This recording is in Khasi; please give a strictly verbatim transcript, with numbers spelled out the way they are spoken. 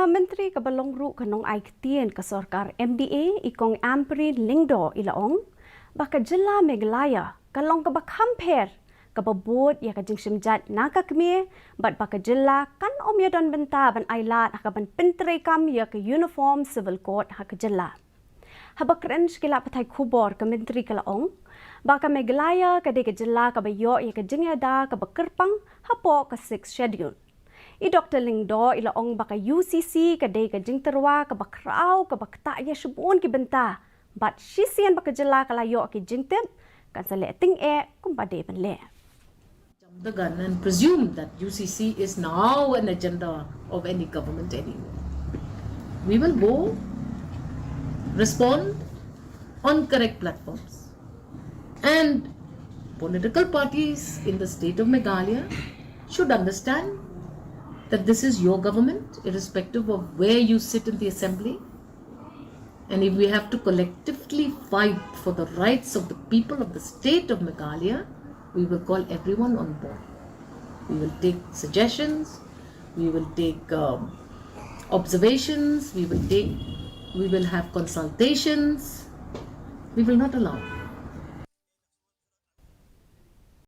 Myntri kaba long ruh ka nongai ktien ka sorkar M D A, i Kong Ampareen Lyngdoh, i la ong ba ka jylla Meghalaya ka long kaba kham pher, kaba bud ïa ka jingshim jait na ka kmie, bad ba ka jylla kan ym ïadon bynta ban ailad ha kaban pyntreikam ïa ka Uniform Civil Code ha ka jylla. Haba kren sha ki lad pathai khubor, ka Myntri ka la ong ba ka Meghalaya ka dei ka jylla kaba ïoh ïa ka jingïada kaba kyrpang hapoh ka Sixth Schedule. I Doktor Lyngdoh i la ong ba ka U C C ka dei ka jingtyrwa kaba khraw, kaba ktah ïa shibun ki bynta, bad shisien ba ka jylla ka la ïoh ki jingtip, kan sa leh tyngeh kumba dei ban leh. Jump the gun and presume that U C C is now an agenda of any government anywhere. We will go respond on correct platforms. And political parties in the state of Meghalaya should understand that this is your government, irrespective of where you sit in the assembly. And if we have to collectively fight for the rights of the people of the state of Meghalaya, we will call everyone on board. We will take suggestions, we will take um, observations, we will take, we will have consultations. We will not allow